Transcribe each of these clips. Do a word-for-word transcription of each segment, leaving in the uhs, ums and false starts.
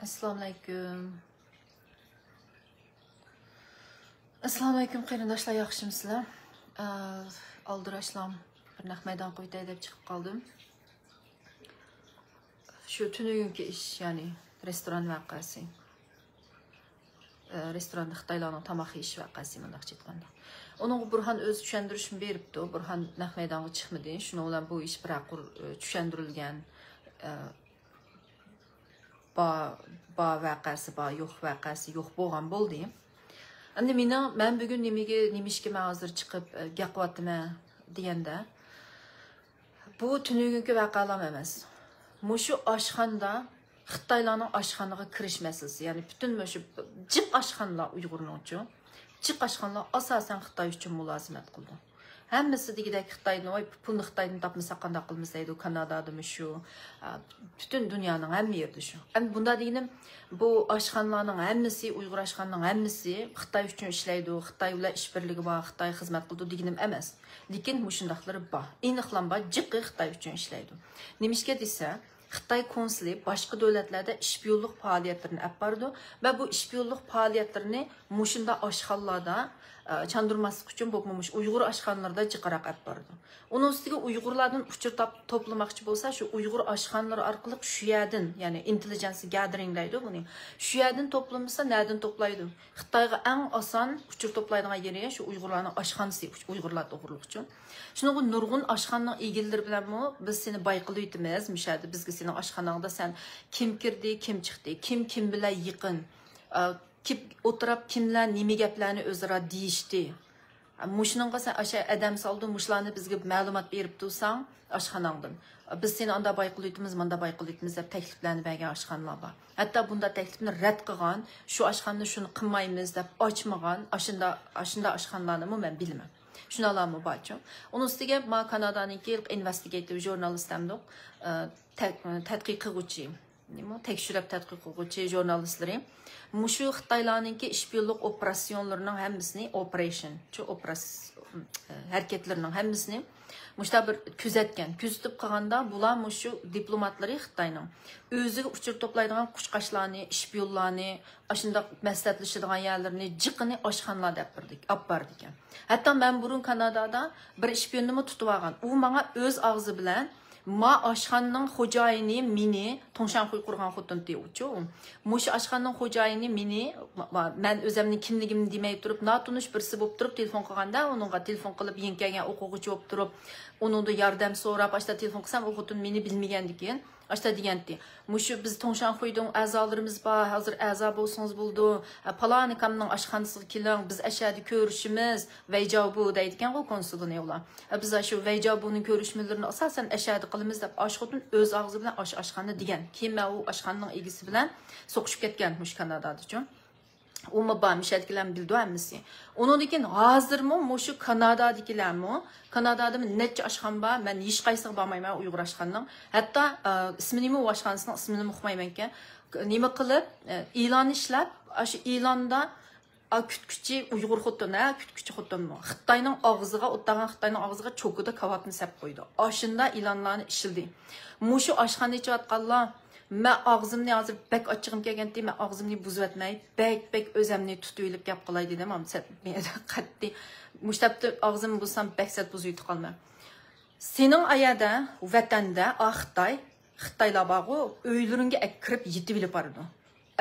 ئەسسالامۇئەلەيكۇم. ئەسسالامۇئەلەيكۇم قېرىنداشلار، ياخشىمۇسىلەر؟ ئە، ئالدىراشلام، بىر نەق مەيدان قويۇتاي دەپ چىقىپ قالدىم. شۇ تۈنۈگۈنكى ئىش، يەنى رېستوران ۋەقەسى. ئە، رېستوراندا خىتايلارنىڭ تاماق يېيىش ۋەقەسى، مۇنداقچە ئېيتقاندا. ئۇنىڭغا بۇرھان ئۆزى چۈشەندۈرۈشنى بېرىپتۇ. بۇرھان نەق مەيدانغا چىقمىدى. شۇنىڭ بىلەن بۇ ئىش بىرەر قۇر، ئە، چۈشەندۈرۈلگەن، ئە، بار، بار ۋەقەسى، بار يوق ۋەقەسى يوق بولغان بولدى. ئەمدى مېنىڭ، مەن بۈگۈن نېمىگە، نېمە ئىشكە مەن ھازىر چىقىپ، ئە، گەپ قىلىۋاتىمەن دېگەندە، بۇ تۈنۈگۈنكى ۋەقەلەرمۇ ئەمەس. مۇشۇ ئاشخانىدا خىتايلارنىڭ ئاشخانىغا كىرىش مەسىلىسى، يەنى پۈتۈن مۇشۇ جىق ئاشخانىلار ئۇيغۇرنىڭچۇ، جىق ئاشخانىلار ئاساسەن خىتاي ئۈچۈن مۇلازىمەت قىلىدۇ. ھەممىسى دېگۈدەك خىتايدىن، ۋاي، پۇلنى خىتايدىن تاپمىساق قانداق قىلىمىز دەيدۇ، كانادادىمۇ شۇ، ئا، پۈتۈن دۇنيانىڭ ھەممە يېرىدە شۇ. ئەمدى بۇنداق دېگىنىم، بۇ ئاشخانىلارنىڭ ھەممىسى، ئۇيغۇر ئاشخانىنىڭ ھەممىسى خىتاي ئۈچۈن ئىشلەيدۇ، خىتاي بىلەن ئىشبىرلىكى بار، خىتاي خىزمەت قىلىدۇ دېگىنىم ئەمەس. لېكىن مۇشۇنداقلىرى بار. ئېنىقلام بار، جىقى خىتاي ئۈچۈن ئىشلەيدۇ. نېمىشقا دېسە، خىتاي كونسۇلى باشقا دۆلەتلەردە ئىشپىيونلۇق پائالىيەتلىرىنى ئەپ بارىدۇ ۋە بۇ ئىشپىيونلۇق پائالىيەتلىرىنى مۇشۇنداق ئاشخانىلاردا، ئە، چاندۇرماسلىق ئۈچۈن بولۇپمۇ مۇشۇ ئۇيغۇر ئاشخانىلىرىدا جىقراق ئەپ بارىدۇ. ئۇنىڭ ئۈستىگە ئۇيغۇرلاردىن ئۇچۇر تاپ-، توپلىماقچى بولسا، شۇ ئۇيغۇر ئاشخانىلىرى ئارقىلىق شۇ يەردىن، يەنى ئىنتېللىجېنس گەدىرىڭ دەيدۇ بۇنى. شۇ يەردىن توپلىمىسا، نەدىن توپلايدۇ؟ خىتايغا ئەڭ ئاسان ئۇچۇر توپلايدىغان يېرى شۇ ئۇيغۇرلارنىڭ ئاشخانىسى، ئۇيغۇرلار توغرۇلۇقچۇ. شۇنىڭغا نۇرغۇن ئاشخانىنىڭ ئىگىلىرى بىلەنمۇ، بىز سېنى باي قىلىۋېتىمىز، مۇشۇ يەردە بىزگە سېنىڭ ئاشخاناڭدا سەن كىم كىردى، كىم چىقتى، كىم كىم بىلەن يېقىن، ئا، كىم ئوتتۇرا، كىملەر نېمە گەپلەرنى ئۆزئارا دېيىشتى. مۇشۇنىڭغا سەن ئاشۇ ئادەم سالدىڭ، مۇشۇلارنى بىزگە مەلۇمات بېرىپ تۇرساڭ، ئاشخاناڭدىن. بىز سېنى ئاندا باي قىلىۋېتىمىز، ماندا باي قىلىۋېتىمىز دەپ تەكلىپلەرنى بەرگەن ئاشخانىلار بار. ھەتتا بۇنداق تەكلىپنى رەت قىلغان، شۇ ئاشخانىنى شۇنى قىلمايمىز دەپ ئاچمىغان، ئاشۇنداق، ئاشۇنداق ئاشخانىلارنىمۇ مەن بىلىمەن. شۇنداقلارمۇ بارچۇ. ئۇنىڭ ئۈستىگە ما كانادانىڭكى ئىنۋېستىگېتىۋ ژۇرنالىست دەمدۇق، ئە، تە-، تەتقىق قىلغۇچى. نېمە؟ تەكشۈرۈپ تەتقىق قىلغۇچى ژۇرنالىستلىرى مۇشۇ خىتايلارنىڭكى ئىشپىيونلۇق ئوپېراتسىيونلىرىنىڭ ھەممىسىنى، ئوپېرېيشن، شۇ ئوپېراتس-، ھەرىكەتلىرىنىڭ ھەممىسىنى مۇشۇنداق بىر كۆزەتكەن. كۆزىتىپ قالغاندا، بۇلار مۇشۇ دىپلوماتلىرى خىتاينىڭ ئۆزىگە ئۇچۇر توپلايدىغان قۇشقاچلارنى، ئىشپىيونلارنى، ئاشۇنداق مەسلىھەتلىشىدىغان يەرلىرىنى جىقىنى ئاشخانىلاردا ئەپ بېرىدىكەن، ئاپ بارىدىكەن. ھەتتا مەن بۇرۇن كانادادا بىر ئىشپىيوننىمۇ تۇتۇۋالغان. ئۇ ماڭا ئۆز ئاغزى بىلەن، ما ئاشخانىنىڭ خوجايىنى مېنى، توڭشانخۇي قۇرغان خوتۇن تېۋۇچۇ. مۇشۇ ئاشخانىنىڭ خوجايىنى مېنى، ما-، ما-، مەن ئۆزەمنىڭ كىملىكىمنى دېمەي تۇرۇپ، ناتونۇش بىرسى بولۇپ تۇرۇپ تېلېفون قىلغاندا، ئۇنىڭغا تېلېفون قىلىپ، يېڭى كەلگەن ئوقۇغۇچى بولۇپ تۇرۇپ، ئۇنىڭدىن ياردەم سوراپ، ئاشتا تېلېفون قىلسام، ئۇ خوتۇن مېنى بىلمىگەندىكىن، ئاشتا دېگەنتى، مۇشۇ بىز توڭشانخۇيدىن ئەزالىرىمىز بار، ھازىر ئەزا بولسىڭىز بولىدۇ، پالانى كامنىڭ ئاشخانىسىغا كېلىڭ، بىز ئەشەدە كۆرۈشىمىز، ۋەيجاۋبۇ دەيدىكەنغۇ كونسۇلىنى ئۇلار. بىز شۇ ۋەيجاۋبۇنىڭ كۆرۈشمىلىرىنى ئاساسەن ئەشەدە قىلىمىز دەپ ئاشۇ خوتۇن ئۆز ئاغزى بىلەن ئاشۇ ئاشخانا دېگەن. كېيىن مەن ئۇ ئاشخانىنىڭ ئىگىسى بىلەن سوقۇشۇپ كەتكەن مۇشۇ كانادادىچۇ. ئۇمۇ بار، مۇشەدىكىلەرمۇ بىلىدۇ ھەممىسى. ئۇنىڭدىن كېيىن ھازىرمۇ مۇشۇ كانادادىكىلەرمۇ، كانادادىمۇ نەچچە ئاشخانا بار، مەن ھېچقايسىغا بارمايمەن ئۇيغۇر ئاشخانىنىڭ. ھەتتا، ئە، ئىسمىنىمۇ، ئۇ ئاشخانىسىنىڭ ئىسمىنىمۇ ئۇقمايمەنكەن. نېمە قىلىپ، ئە، ئېلان ئىشلەپ، ئاشۇ ئېلاندا، ئا، كۈتكۈچى ئۇيغۇر خوتۇن، ھە، كۈتكۈچى خوتۇنمۇ. خىتاينىڭ ئاغزىغا، ئوتتاغان خىتاينىڭ ئاغزىغا چوكىدا كاۋاپنى سەپ قويىدۇ. ئاشۇنداق ئېلانلارنى ئىشلىدى. مۇشۇ ئاشخانا ئېچىۋاتقانلار، مەن ئاغزىمنى ھازىر بەك ئاچچىقىم كەلگەنتى، مەن ئاغزىمنى بۇزۇۋەتمەي، بەك، بەك ئۆزەمنى تۇتۇۋېلىپ گەپ قىلاي دېدىم، ئەمما سەت-، قەتئىي مۇشۇ تەپتە ئاغزىمنى بۇزسام، بەك سەت بۇزۇۋېتىپ قالىمەن. سېنىڭ ئايەردە، ۋەتەندە، ئا خىتاي، خىتايلار بارغۇ، ئۆيلىرىڭگە ئەكىرىپ يېتىۋېلىپ بارىدۇ.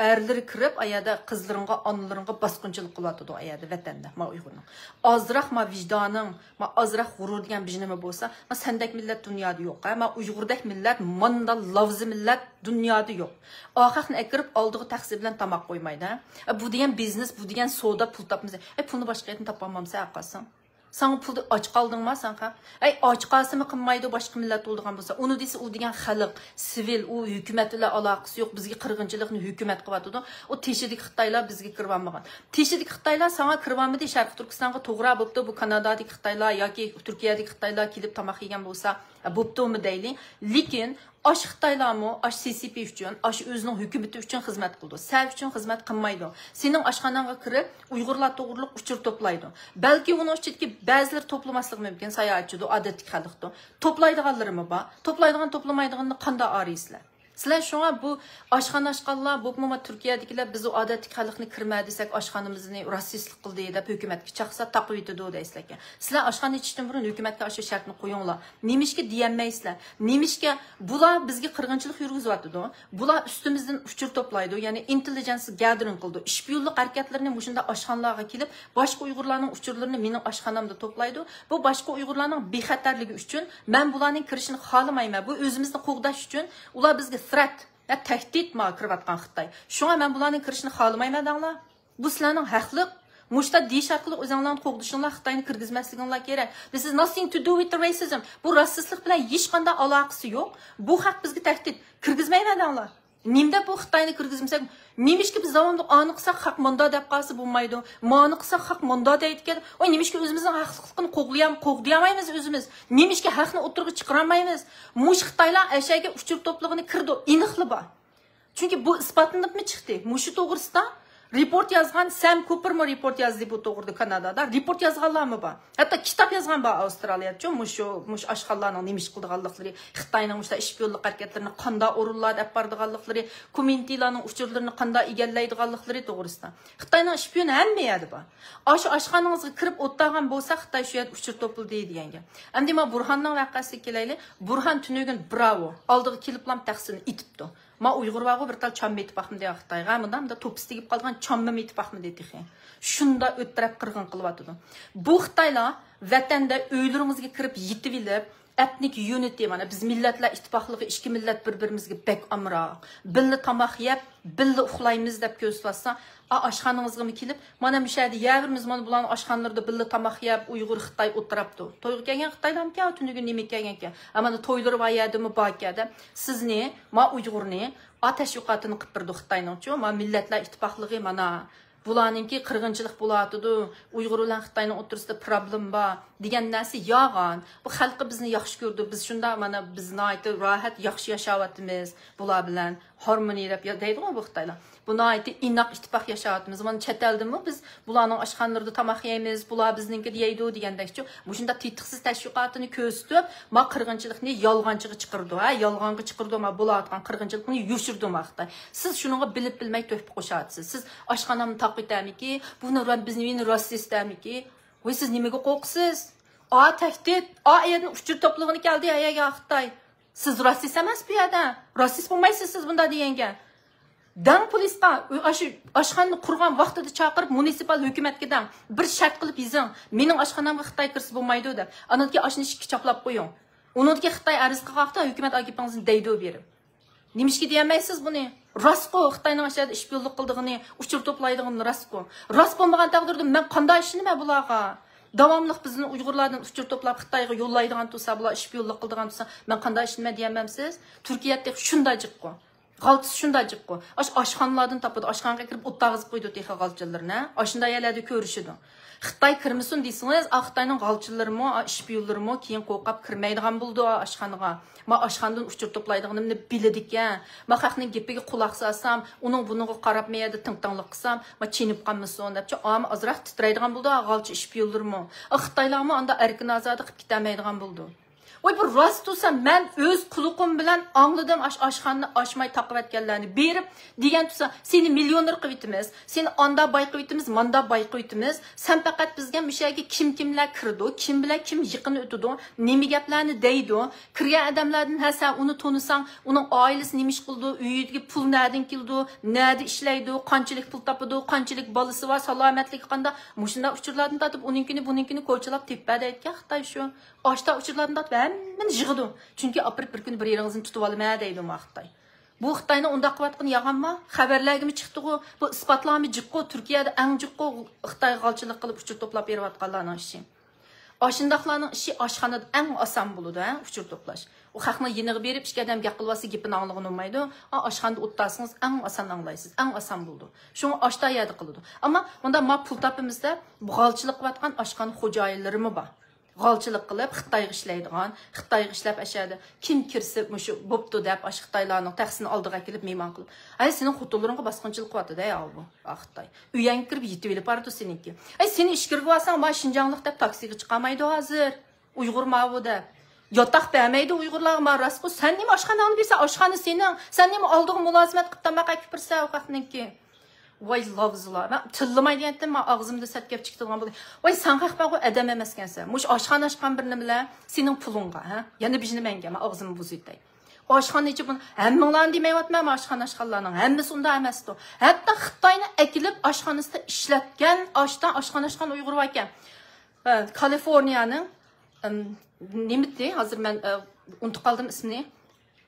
ئەرلىرى كىرىپ، ئايەردە قىزلىرىڭغا، ئانىلىرىڭغا باسقۇنچىلىق قىلىۋاتىدۇ، ئايەردە، ۋەتەندە، ما ئۇيغۇرنىڭ. ئازراق ما ۋىجدانىڭ، ما ئازراق غۇرۇر دېگەن بىر نېمە بولسا، ما سەندەك مىللەت دۇنيادا يوق، ھە؟ ما ئۇيغۇردەك مىللەت، ماندا لاۋزا مىللەت دۇنيادا يوق. ئاخەقنى ئەكىرىپ، ئالدىغا تەخسە بىلەن تاماق قويمايدۇ، ھە؟ بۇ دېگەن بىزنېس، بۇ دېگەن سودا، پۇل تاپمىسا، ئەي، پۇلنى باشقا يەردىن تاپالمامسەن، ھەققاسىڭ؟ ساڭا پۇل، ئاچ قالدىڭما سەن خەق؟ ئەي، ئاچ قالسىمۇ قىلمايدۇ، باشقا مىللەت بولىدىغان بولسا. ئۇنى دېسە، ئۇ دېگەن خەلق، سىۋىل، ئۇ ھۆكۈمەت بىلەن ئالاقىسى يوق، بىزگە قىرغىنچىلىقنى ھۆكۈمەت قىلىۋاتىدۇ. ئۇ تېشىدىكى خىتايلار بىزگە كىرىۋالمىغان. تېشىدىكى خىتايلار ساڭا كىرىۋالمىدى، شەرقىي تۈركىستانغا توغرا بوپتۇ، بۇ كانادادىكى خىتايلار ياكى تۈركىيەدىكى خىتايلار كېلىپ تاماق يېگەن بولسا، بوپتۇمۇ دەيلى. لېكىن ئاشۇ خىتايلارمۇ ئاشۇ سى سى پى ئۈچۈن، ئاشۇ ئۆزىنىڭ ھۆكۈمىتى ئۈچۈن خىزمەت قىلىدۇ. سەن ئۈچۈن خىزمەت قىلمايدۇ. سېنىڭ ئاشخاناڭغا كىرىپ، ئۇيغۇرلار توغرۇلۇق ئۇچۇر توپلايدۇ. بەلكى ئۇنىڭ ئىچىدىكى بەزىلىرى توپلىماسلىقى مۇمكىن، ساياھەتچىدۇ، ئادەتتىكى خەلقتۇ. توپلايدىغانلىرىمۇ بار. توپلايدىغان، توپلىمايدىغىنىنى قانداق ئايرىيسىلەر؟ سىلەر شۇڭا بۇ ئاشخانا ئاچقانلار، بولۇپمۇ تۈركىيەدىكىلەر، بىز ئۇ ئادەتتىكى خەلقنى كىرمە دېسەك، ئاشخانىمىزنى راسىستلىق قىلدى دەپ ھۆكۈمەتكە چاقسا تاقىۋېتىدۇ دەيسىلەركەن. سىلەر ئاشخانا ئېچىشتىن بۇرۇن ھۆكۈمەتكە ئاشۇ شەرتنى قويۇڭلار. نېمىشقا دېيەلمەيسىلەر؟ نېمىشقا بۇلار بىزگە قىرغىنچىلىق يۈرگۈزۈۋاتىدۇ؟ بۇلار ئۈستىمىزدىن ئۇچۇر توپلايدۇ، يەنى ئىنتېللىجېنس گەدىرىڭ قىلىدۇ. شپىيونلۇق ھەرىكەتلىرىنى مۇشۇنداق ئاشخانىلارغا كېلىپ، باشقا ئۇيغۇرلارنىڭ ئۇچۇرلىرىنى مېنىڭ ئاشخانامدا توپلايدۇ. بۇ باشقا ئۇيغۇرلارنىڭ بىخەتەرلىكى ئۈچۈن مەن بۇلارنىڭ كىرىشىنى خالىمايمەن. بۇ ئۆزىمىزنى قوغداش ئۈچۈن ئۇلار بىزگە ثرېت، يا تەھدىت ماڭا كىرىۋاتقان خىتاي. شۇڭا مەن بۇلارنىڭ كىرىشىنى خالىمايمەن دەڭلار. بۇ سىلەرنىڭ ھەقلىق. مۇشتا دېيىش ئارقىلىق ئۆزۈڭلارنى قوغدىشىڭلار، خىتاينى كىرگۈزمەسلىكىڭلار كېرەك. This is nothing to do with the racism. بۇ راسىستلىق بىلەن ھېچقانداق ئالاقىسى يوق. بۇ خەق بىزگە تەھدىت. كىرگۈزمەيمەن دەڭلار. نېمە دەپ بۇ خىتاينى كىرگۈزمىسەك، نېمىشقا بىز داۋاملىق ئانى قىلساق، خەق مۇندا دەپ قالسا بولمايدۇ، مانى قىلساق، خەق مۇندا دەيدىكەن. ۋاي، نېمىشقا ئۆزىمىزنىڭ ھەقلىقلىقىنى قوغلىيام-، قوغدىيالمايمىز ئۆزىمىز؟ نېمىشقا ھەقنى ئوتتۇرىغا چىقىرالمايمىز؟ مۇشۇ خىتايلار ئەشەگە ئۇچۇر توپلىغىنى كىرىدۇ، ئېنىقلا بار. چۈنكى بۇ ئىسپاتلىنىپمۇ چىقتى. مۇشۇ توغرىسىدا رېپورت يازغان، سەم كوپېرمۇ رېپورت يازدى بۇ توغرىدا كانادادا. رېپورت يازغانلارمۇ بار. ھەتتا كىتاب يازغان بار ئاۋسترالىيەدىچۇ. مۇشۇ، مۇشۇ ئاشخانىلارنىڭ نېمە ئىش قىلىدىغانلىقلىرى، خىتاينىڭ مۇشۇنداق ئىشپىيونلۇق ھەرىكەتلىرىنى قانداق ئورۇنلاردا ئەپ بارىدىغانلىقلىرى، كوممۇنىتىلارنىڭ ئۇچۇرلىرىنى قانداق ئىگىلەيدىغانلىقلىرى توغرىسىدا. خىتاينىڭ ئىشپىيونى ھەممە يەردە بار. ئاشۇ ئاشخانىڭىزغا كىرىپ ئولتۇرغان بولسا، خىتاي شۇ يەردە ئۇچۇر توپلىدى دېگەن گەپ. ئەمدى مانا بۇرھاننىڭ ۋەقەسىگە كېلەيلى. بۇرھان تۈنۈگۈن براۋو. ئالدىغا كېلىپلا تەخسىنى ئېتىپتۇ. ما ئۇيغۇر بارغۇ، بىر تال چامما ئېتىپ باقمىدى يا خىتايغا، مۇنداق، مۇنداق توپا تېگىپ قالغان چاممىمۇ ئېتىپ باقمىدى تېخى. شۇنداق ئۆتتۈرەپ قىرغىن قىلىۋاتىدۇ. بۇ خىتايلار ۋەتەندە ئۆيلىرىڭىزگە كىرىپ يېتىۋېلىپ، ئېتنىك يۇنىتى، مانا بىز مىللەتلەر ئىتتىپاقلىقى، ئىككى مىللەت بىر-بىرىمىزگە بەك ئامراق، بىللە تاماق يەپ، بىللە ئۇخلايمىز دەپ كۆرسىتىۋاتسا، ئا، ئاشخانىڭىزغىمۇ كېلىپ، مانا مۇشۇ يەردە يەۋېرىمىز، مانا بۇلارنىڭ ئاشخانىلىرىدا بىللە تاماق يەپ، ئۇيغۇر، خىتاي ئولتۇراپتۇ. تويغا كەلگەن خىتايلارمىكەن، تۈنۈگۈن نېمە كەلگەنكەن؟ ئا، مانا تويلىرى بار يەردىمۇ باركەن دەپ، سىزنى، ما ئۇيغۇرنى، ئا، تەشۋىقاتىنى قىلىپ بېرىدۇ خىتاينىڭچۇ، ما مىللەتلەر ئىتتىپاقلىقى، مانا بۇلارنىڭكى قىرغىنچىلىق بولۇۋاتىدۇ، ئۇيغۇر بىلەن خىتاينىڭ ئوتتۇرىسىدا پروبلېما بار دېگەن نەرسە يالغان. بۇ خەلقى بىزنى ياخشى كۆرىدۇ، بىز شۇنداق، مانا بىز ناھايىتى راھەت، ياخشى ياشاۋاتىمىز بۇلار بىلەن. ھارمونىيە دەپ يا-، دەيدىغۇ بۇ خىتايلار. بۇ ناھايىتى ئىناق ئىتتىپاق ياشاۋاتىمىز. مانا چەت ئەلدىمۇ بىز بۇلارنىڭ ئاشخانىلىرىدا تاماق يەيمىز، بۇلار بىزنىڭكى دەيدۇ دېگەندەكچۇ. مۇشۇنداق تېتىقسىز تەشۋىقاتىنى كۆرسىتىپ، ما قىرغىنچىلىقنى يالغانچىغا چىقىرىدۇ، ھە، يالغانغا چىقىرىدۇ، ما بولۇۋاتقان قىرغىنچىلىقنى يوشۇرىدۇ ما خىتاي. سىز شۇنىڭغا بىلىپ بىلمەي تۆھپە قوشۇۋاتىسىز. سىز ئاشخانامنى تاقىۋېتەرمىكى، بۇنى را-، بىزنى، مېنى راسىست دەرمىكى؟ ۋاي، سىز نېمىگە قورقىسىز؟ ئا تەھدىت، ئا ئەيەردىن ئۇچۇر توپلىغىنى كەلدى، ئەيەرگە خىتاي. سىز راسىست ئەمەس بۇ يەردە. راسىست بولمايسىز سىز بۇنداق دېگەنگە. دەڭ پولىسقا، ئاشۇ ئاشخانىنى قۇرغان ۋاقتىدا چاقىرىپ، مۇنىسىپال ھۆكۈمەتكە دەڭ. بىر شەرت قىلىپ يېزىڭ، مېنىڭ ئاشخانامغا خىتاي كىرسە بولمايدۇ دەپ. ئاندىن كېيىن ئاشۇنى ئىككى چاپلاپ قويۇڭ. ئۇنىڭدىن كېيىن خىتاي ئەرز قىلغان ۋاقىتتا ھۆكۈمەت ئاكىپىڭىزنى دەيدۇ بېرىپ. نېمىشقا دېيەلمەيسىز بۇنى؟ راستقۇ، خىتاينىڭ ئاشۇ يەردە ئىشپىيونلۇق قىلىدىغىنى، ئۇچۇر توپلايدىغىنى راستقۇ. راست بولمىغان تەقدىردە مەن قانداق ئىشىنىمەن بۇلارغا؟ داۋاملىق بىزنى ئۇيغۇرلاردىن ئۇچۇر توپلاپ خىتايغا يوللايدىغان تۇرسا، بۇلار ئىشپىيونلۇق قىلىدىغان تۇرسا، مەن قانداق ئىشىنىمەن دېيەلمەمسىز؟ تۈركىيە تېخى شۇنداق جىققۇ. غالچىسى شۇنداق جىققۇ. ئاشۇ ئاشخانىلاردىن تاپىدۇ. ئاشخانىغا كىرىپ ئولتۇرغۇزۇپ قويىدۇ تېخى غالچىلىرىنى. ئاشۇنداق يەرلەردە كۆرۈشىدۇ. خىتاي كىرمىسۇن دېسىڭىز، ئا، خىتاينىڭ غالچىلىرىمۇ، ئا، ئىشپىيونلىرىمۇ كېيىن قورقۇپ كىرمەيدىغان بولىدۇ، ئا، ئاشخانىغا. ما ئاشخانىدىن ئۇچۇر توپلايدىغىنىمنى بىلىدىكەن. ما خەقنىڭ گېپىگە قۇلاق سالسام، ئۇنىڭ بۇنىڭغا قاراپ مەيەردە تىڭ-تاڭلىق قىلسام، ما چېنىپ قالمىسۇن دەپچۇ، ئاما ئازراق تىترەيدىغان بولىدۇ، ئا، غالچە ئىشپىيونلىرىمۇ. ئا، خىتايلارمۇ ئاندا ئەركىن ئازادە قىلىپ كېتەلمەيدىغان بولىدۇ. ۋاي، بۇ راست تۇرسا، مەن ئۆز قۇلىقىم بىلەن ئاڭلىدىم، ئاش-، ئاشخانىنى ئاچماي تاقىۋەتكەنلەرنى. بېرىپ دېگەن تۇرسا، سېنى مىليونېر قىلىۋېتىمىز، سېنى ئاندا باي قىلىۋېتىمىز، ماندا باي قىلىۋېتىمىز. سەن پەقەت بىزگە مۇشۇ يەرگە كىم كىملەر كىرىدۇ، كىم بىلەن كىم يېقىن ئۆتىدۇ، نېمە گەپلەرنى دەيدۇ، كىرگەن ئادەملەردىن، ھە، سەن ئۇنى تونۇساڭ، ئۇنىڭ ئائىلىسى نېمە ئىش قىلىدۇ، ئۆيىدىكى پۇل نەدىن كېلىدۇ، نەدە ئىشلەيدۇ، قانچىلىك پۇل تاپىدۇ، قانچىلىك بالىسى بار، سالامەتلىكى قانداق، مۇشۇنداق ئۇچۇرلاردىن تارتىپ ئۇنىڭكىنى، بۇنىڭكىنى كوچىلاپ تېپىپ بەر دەيدىكەن خىتاي شۇ. ئاشتا ئۇچۇرلاردىن تارتىپ ھەممىنى يىغىدۇ. چۈنكى ئاپىرىپ بىر كۈنى بىر يېرىڭىزنى تۇتۇۋالىمەن دەيدۇ ما خىتاي. بۇ خىتاينىڭ ئۇنداق قىلىۋاتقىنى يالغانما؟ خەۋەرلەرگىمۇ چىقتىغۇ؟ بۇ ئىسپاتلارمۇ جىققۇ؟ تۈركىيەدە ئەڭ جىققۇ خىتايغا غالچىلىق قىلىپ ئۇچۇر توپلاپ بېرىۋاتقانلارنىڭ ئىشى. ئاشۇنداقلارنىڭ ئىشى ئاشخانىدا ئەڭ ئاسان بولىدۇ، ھە، ئۇچۇر توپلاش. ئۇ خەقنىڭ يېنىغا بېرىپ ئىككى ئادەم گەپ قىلىۋاتسا گېپىنى ئاڭلىغىلى بولمايدۇ. ئا، ئاشخانىدا ئولتۇرسىڭىز ئەڭ ئاسان ئاڭلايسىز، ئەڭ ئاسان بولىدۇ. شۇڭا ئاشتا يەردە قىلىدۇ. ئەمما مۇنداق ما پۇل تاپىمىز دەپ غالچىلىق قىلىۋاتقان ئاشخانا خوجايىنلىرىمۇ بار. غالچىلىق قىلىپ، خىتايغا ئىشلەيدىغان، خىتايغا ئىشلەپ ئەشەدە كىم كىرسە مۇشۇ بوپتۇ دەپ، ئاشۇ خىتايلارنىڭ تەخسىنى ئالدىغا كېلىپ مېھمان قىلىپ، ھەي، سېنىڭ خوتۇنلىرىڭغا باسقۇنچىلىق قىلىۋاتىدۇ، ھەي، ئاۋۇ، ئا، خىتاي. ئۆيۈڭگە كىرىپ يېتىۋېلىپ بارىدۇ سېنىڭكى. ھەي، سېنى ئىچكىرىگە بارساڭ، ما شىنجاڭلىق دەپ تاكسىغا چىقارمايدۇ ھازىر. ئۇيغۇر ماۋۇ دەپ. ياتاق بەرمەيدۇ ئۇيغۇرلارغا، ما راستقۇ. سەن نېمە ئاشخاناڭنى بېرىسەن؟ ئاشخانا سېنىڭ. سەن نېمە ئالدىغا مۇلازىمەت قىلىپ تاماق ئەكىپ بېرىسەن ئۇ خەقنىڭكى؟ ۋاي لاۋزىلار. مەن تىللىماي دېگەنتىم، ما ئاغزىمدا سەت گەپ چىقىدىغان بولدى. ۋاي سەن خەق بارغۇ ئادەم ئەمەسكەنسەن. مۇشۇ ئاشخانا ئاچقان بىر نېمىلەر سېنىڭ پۇلۇڭغا، ھە؟ يەنە بىر نېمەڭگە، ما ئاغزىمنى بۇزۇۋېتەي. ئاشخانا ئېچىپ، ھەممىڭلارنى دېمەيۋاتىمەن، ما ئاشخانا ئاچقانلارنىڭ ھەممىسى ئۇنداق ئەمەستۇ. ھەتتا خىتاينى ئەكېلىپ ئاشخانىسىدا ئىشلەتكەن، ئاشتا ئاشخانا ئاچقان ئۇيغۇر باركەن. ھە، كالىفورنىيەنىڭ، ئىم، نېمىتى؟ ھازىر مەن، ئە، ئۇنتۇپ قالدىم ئىسمىنى.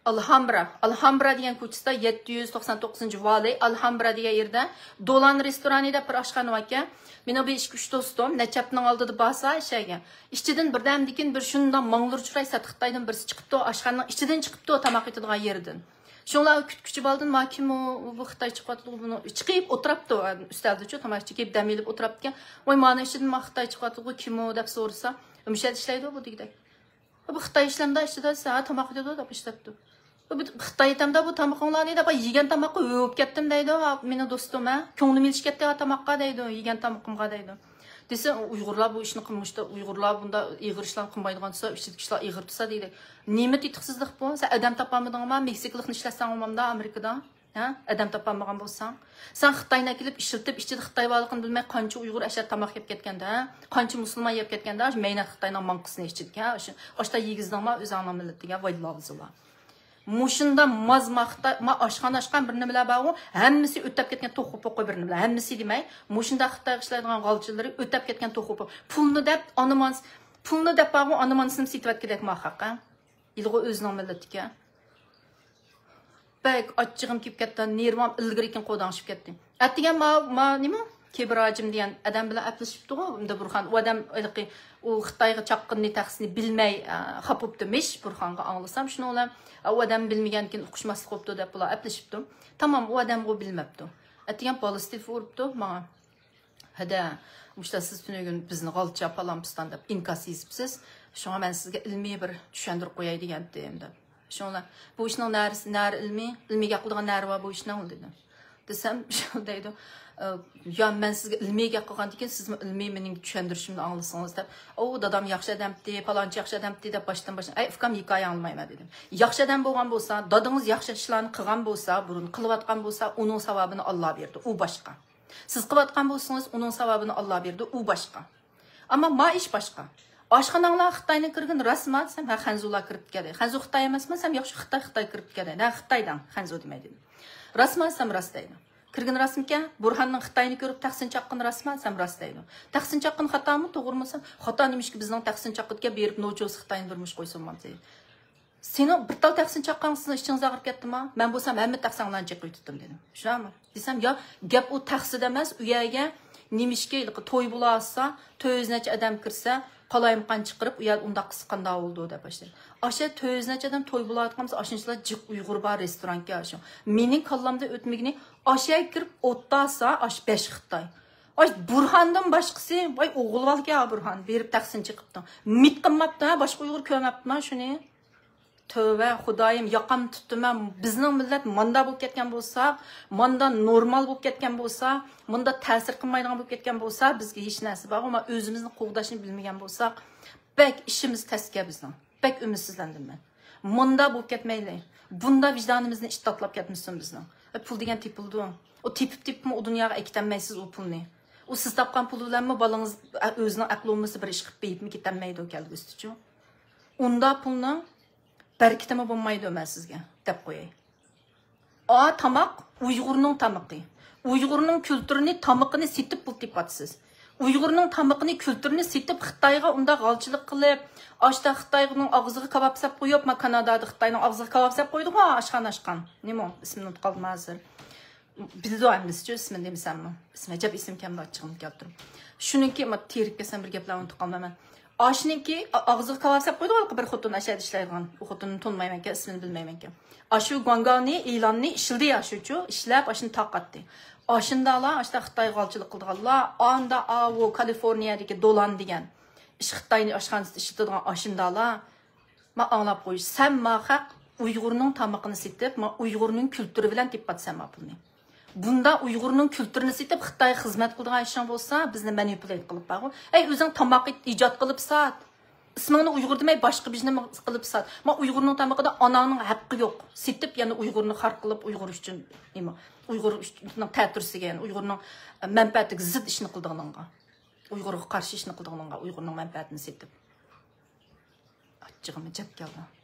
ئالھامبرا. ئالھامبرا دېگەن كوچىسىدا يەتتە يۈز توقسان توققۇزىنچى ۋاللەي ئالھامبرا دېگەن يېرىدە دولان رېستورانى دەپ بىر ئاشخانا باركەن. مېنىڭ بىر ئىككى ئۈچ دوستۇم نەچچەپنىڭ ئالدىدا بارسا ئىشەيگەن. ئىچىدىن بىردەمدىكىن بىر شۇنداق ماڭلۇر چىراي سەت خىتايدىن بىرسى چىقىپتۇ، ئاشخانىنىڭ ئىچىدىن چىقىپتۇ، تاماق ئېتىدىغان يېرىدىن. شۇڭلار كۈتكۈچى بالدىن، ما كىم ئۇ، بۇ خىتاي چىقىۋاتىدۇ، بۇنى چىقىپ ئولتۇراپتۇ، ئۈستەلدىچۇ تاماق ئىچىپ دەم ئېلىپ ئولتۇراپتىكەن. ۋاي مانا ئىچىدىن ما خىتاي چىقىۋاتىدۇ، كىم ئۇ دەپ سورىسا، مۇشۇ يەردە ئىشلەيدۇ بۇ دېگۈدەك. بۇ خىتاي ئىشلەمدا ئىچىدە ساڭا تاماق يېتىدۇ دەپ ئىشلەپتۇ. بۇ خىتاي ئېيتامدا بۇ تامىقىڭلارنى دەپ، يېگەن تاماققا ھۆۋۈپ كەتتىم دەيدۇ، مېنىڭ دوستۇم، ھە. كۆڭلۈم ئېلىشىپ كەتتى تاماققا دەيدۇ، يېگەن تامىقىمغا دەيدۇ. دېسە، ئۇيغۇرلار بۇ ئىشنى قىلمىشتا، ئۇيغۇرلار بۇنداق ئېغىر ئىشلارنى قىلمايدىغان دېسە، ئىچىدىكى ئىشلار ئېغىر تۇرسا دەيدۇ. نېمە تېتىقسىزلىق بۇ؟ سەن ئادەم تاپالمىدىڭما؟ مېكسىكىلىقنى ئىشلەتسەڭ ئۇمامدا ئامېرىكىدا. ھە؟ ئادەم تاپالمىغان بولساڭ. سەن خىتاينى ئەكېلىپ ئىشلىتىپ، ئىچىدە خىتاي بارلىقىنى بىلمەي، قانچە ئۇيغۇر ئەشەدە تاماق يەپ كەتكەندە، ھە؟ قانچە مۇسۇلمان يەپ كەتكەندە، ئاشۇ مەينەت خىتاينىڭ ماڭقىسىنى ئىچىدىكى، ھە؟ ئاشۇ، ئاشتا يېگۈزدۈڭما ئۆزۈڭنىڭ مىللىتىگە، ۋاي لاۋزىلار. مۇشۇندا ماز ما خىتاي، ما ئاشخانا ئاچقان بىر نېمىلەر بارغۇ، ھەممىسى ئۆتەپ كەتكەن توخۇ پوقى بىر نېمىلەر، ھەممىسى دېمەي، مۇشۇنداق خىتايغا ئىشلەيدىغان غالچىلىرى ئۆتەپ كەتكەن توخۇ پوقى. پۇلنى دەپ، ئانا مانس-، پۇلنى دەپ بارغۇ، ئانا مانسىنى سېتىۋەتكۈدەك ما خەق، ھە؟ ھېلىغۇ ئۆزىنىڭ مىللىتىكەن. بەك ئاچچىقىم كېلىپ كەتتى، نېرۋام ئىلگىرىكىن قوزاڭشىپ كەتتى. ئەتىگەن ما، ما نېمە؟ كېبىر ھاجىم دېگەن ئادەم بىلەن ئەپلىشىپتىغۇ، ئەمدى بۇرھان. ئۇ ئادەم ھېلىقى، ئۇ خىتايغا چاققىنىنى تەخسىنى بىلمەي، ئە، خاپا بوپتىمىش، بۇرھانغا ئاڭلىسام شۇنىڭ بىلەن، ئە، ئۇ ئادەم بىلمىگەنكىن ئۇقۇشماسلىق بوپتۇ دەپ بۇلار ئەپلىشىپتۇ. تامام، ئۇ ئادەمغۇ بىلمەپتۇ. ئەتىگەن بالىسى تېلېفون ئۇرۇپتۇ ماڭا. ھەدە، مۇشتا سىز تۈنۈگۈن بىزنى غالچا، پالان پىستان دەپ ئىنكاس يېزىپسىز. شۇڭا مەن سىزگە ئىلمىي بىر چۈشەندۈرۈپ قوياي دېگەنتىم دەپ. شۇڭا بۇ ئىشنىڭ نەرىسى، نەرى ئىلمىي، ئىلمىي گەپ قىلىدىغان نەرى بار بۇ ئىشنىڭ دېدىم. دېسەم، شۇ دەيدۇ، ئە، يا مەن سىزگە ئىلمىي گەپ قىلغاندىن كېيىن سىزمۇ ئىلمىي مېنىڭ چۈشەندۈرۈشۈمنى ئاڭلىسىڭىز دەپ. ئۇ دادام ياخشى ئادەمتى، پالانچى ياخشى ئادەمتى دەپ باشتىن باشلاپ، ئەي ئۇكام ھېكايە ئاڭلىمايمەن دېدىم. ياخشى ئادەم بولغان بولسا، دادىڭىز ياخشى ئىشلارنى قىلغان بولسا، بۇرۇن قىلىۋاتقان بولسا، ئۇنىڭ ساۋابىنى ئاللا بېرىدۇ، ئۇ باشقا. سىز قىلىۋاتقان بولسىڭىز، ئۇنىڭ ساۋابىنى ئاللا بېرىدۇ، ئۇ باشقا. ئەمما ما ئىش باشقا. ئاشخاناڭلار خىتاينى كىرگىن راستما دېسەم، ھە، خەنزۇلار كىرىپتىكەن دەيدۇ. خەنزۇ خىتاي ئەمەسما دېسەم، ياخشى خىتاي، خىتاي كىرىپتىكەن دەيدۇ. ھە، خىتاي دەڭ، خەنزۇ دېمەي دېدىم. راستما دېسەم، راست دەيدۇ. كىرگىن راستمىكەن؟ بۇرھاننىڭ خىتاينى كۆرۈپ تەخسىنى چاققىنى راستما دېسەم، راست دەيدۇ. تەخسىنى چاققىنى خاتامۇ، توغرىمۇ دېسەم، خاتا نېمىشقا بىزنىڭ تەخسىنى چاققىدىكەن، بېرىپ نوچىسى خىتاينى بىر مۇش قويسۇن دېدى. سېنىڭ بىر تال تەخسىنى چاققانغا سىزنىڭ ئىچىڭىز ئاغرىپ كەتتىما؟ مەن بولسام ھەممە تەخسەڭلارنى چېقىۋېتىپتىم دېدىم. چۈشەنمۇ؟ دېسەم، يا گەپ ئۇ تەخسىدە ئەمەس، ئۇ يەرگە نېمىشكا ھېلىقى توي بولالىسا، تۆت يۈز نەچچە ئادەم كىرسە، قالايمىقان چىقىرىپ، ئۇ يەردە ئۇنداق قىلسا قانداق بولىدۇ دەپ باشلىدى. ئاشۇ تۆت يۈز نەچچە ئادەم توي بولۇۋاتقان بولسا، ئاشۇنچىلا جىق ئۇيغۇر بار رېستورانكەن ئاشۇ. مېنىڭ كاللامدا ئۆتمىگىنى، ئاشۇ يەرگە كىرىپ ئولتۇرسا، ئاشۇ بەش خىتاي. ئاش بۇرھاندىن باشقىسى، ۋاي ئوغۇل بالىكەن بۇرھان، بېرىپ تەخسىنى چېقىپتۇ. مىت قىلماپتۇ ھە، باشقا ئۇيغۇر كۆرمەپتۇ شۇنى. تۆۋە، خۇدايىم، ياقام تۇتتۇم ھە. بىزنىڭ مىللەت ماندا بولۇپ كەتكەن بولسا، ماندا نورمال بولۇپ كەتكەن بولسا، ماندا تەسىر قىلمايدىغان بولۇپ كەتكەن بولسا، بىزگە ھېچ نەرسە بارغۇ، ما ئۆزىمىزنى قوغداشنى بىلمىگەن بولساق، بەك ئىشىمىز تەسكە بىزنىڭ. بەك ئۈمىدسىزلەندىم مەن. مۇندا بولۇپ كەتمەيلى. بۇندا ۋىجدانىمىزنى ئىتتاتلاپ كەتمىسۇن بىزنىڭ. ئە، پۇل دېگەن تېپىلىدۇ. ئۇ تېپىپ-تېپىپمۇ ئۇ دۇنياغا ئەكېتەلمەيسىز ئۇ پۇلنى. ئۇ سىز تاپقان پۇل بىلەنمۇ بالىڭىز، ئە، ئۆزىنىڭ ئەقلى بولمىسا بىر ئىش قىلىپ بېيىپمۇ كېتەلمەيدۇ كەلگۈسىدىچۇ. ئۇندا پۇلنىڭ بەرىكىتىمۇ بولمايدۇ، مەن سىزگە دەپ قوياي. ئا، تاماق ئۇيغۇرنىڭ تامىقى. ئۇيغۇرنىڭ كۈلتۈرىنى، تامىقىنى سېتىپ پۇل تېپىۋاتىسىز. ئۇيغۇرنىڭ تامىقىنى، كۈلتۈرىنى سېتىپ خىتايغا ئۇنداق غالچىلىق قىلىپ، ئاشتا خىتاينىڭ ئاغزىغا كاۋاپ سەپ قويۇپ، ما كانادادا خىتاينىڭ ئاغزىغا كاۋاپ سەپ قويدۇغۇ، ئاشخانا ئاچقان. نېمە ئۇ؟ ئىسمىنى ئۇنتۇپ قالدىم ھازىر. بىلىدۇ ھەممىسىچۇ، ئىسمىنى دېمىسەممۇ. ئىسمى ئەجەب ئېسىمگە كەلمىدى، ئاچچىقىمنى كەلتۈرۈپ. شۇنىڭكى، ما تېرىپ كەلسەم بىر گەپلەرنى ئۇنتۇپ قالمايمەن. ئاشۇنىڭكى ئا-، ئاغزىغا كاۋاپ سەپ قويدۇغۇ ھېلىقى بىر خوتۇن ئەشەدە ئىشلەيدىغان. ئۇ خوتۇننى تونۇمايمەنكەن، ئىسمىنى بىلمەيمەنكەن. ئاشۇ گۇاڭگاۋنى، ئېلاننى ئىشلىدى ئاشۇچۇ، ئىشلەپ ئاشۇنى تارقاتتى. ئاشۇنداقلا، ئاشۇنداق خىتايغا غالچىلىق قىلىدىغانلار، ئاندا ئاۋۇ كالىفورنىيەدىكى دولان دېگەن ئىش خىتاينى ئاشخانىسىدا ئىشلىتىدىغان ئاشۇنداقلار. ما ئاڭلاپ قوي، سەن ما خەق ئۇيغۇرنىڭ تامىقىنى سېتىپ، ما ئۇيغۇرنىڭ كۈلتۈرى بىلەن تېپىۋاتىسەن ما پۇلنى. بۇندا ئۇيغۇرنىڭ كۈلتۈرىنى سېتىپ، خىتايغا خىزمەت قىلىدىغان ئىشىڭ بولسا، بىزنى مانىپۇليېت قىلىپ بارغۇ. ئەي، ئۆزۈڭ تاماق ئىت-، ئىجاد قىلىپ سات. ئىسمىڭنى ئۇيغۇر دېمەي، باشقا بىر نېمە قىلىپ سات. ما ئۇيغۇرنىڭ تامىقىدا ئاناڭنىڭ ھەققى يوق. سېتىپ، يەنە ئۇيغۇرنى خار قىلىپ، ئۇيغۇر ئۈچۈن نېمە؟ ئۇيغۇرنىڭ تەتۈرىسىگە، يەنى ئۇيغۇرنىڭ مەنپەئەتىگە زىت ئىشنى قىلىدىغىنىڭغا، ئۇيغۇرغا قارشى ئىشنى قىلىدىغىنىڭغا، ئۇيغۇرنىڭ مەنپەئەتىنى سېتىپ. ئاچچىقىمنى چەپ كەلدى.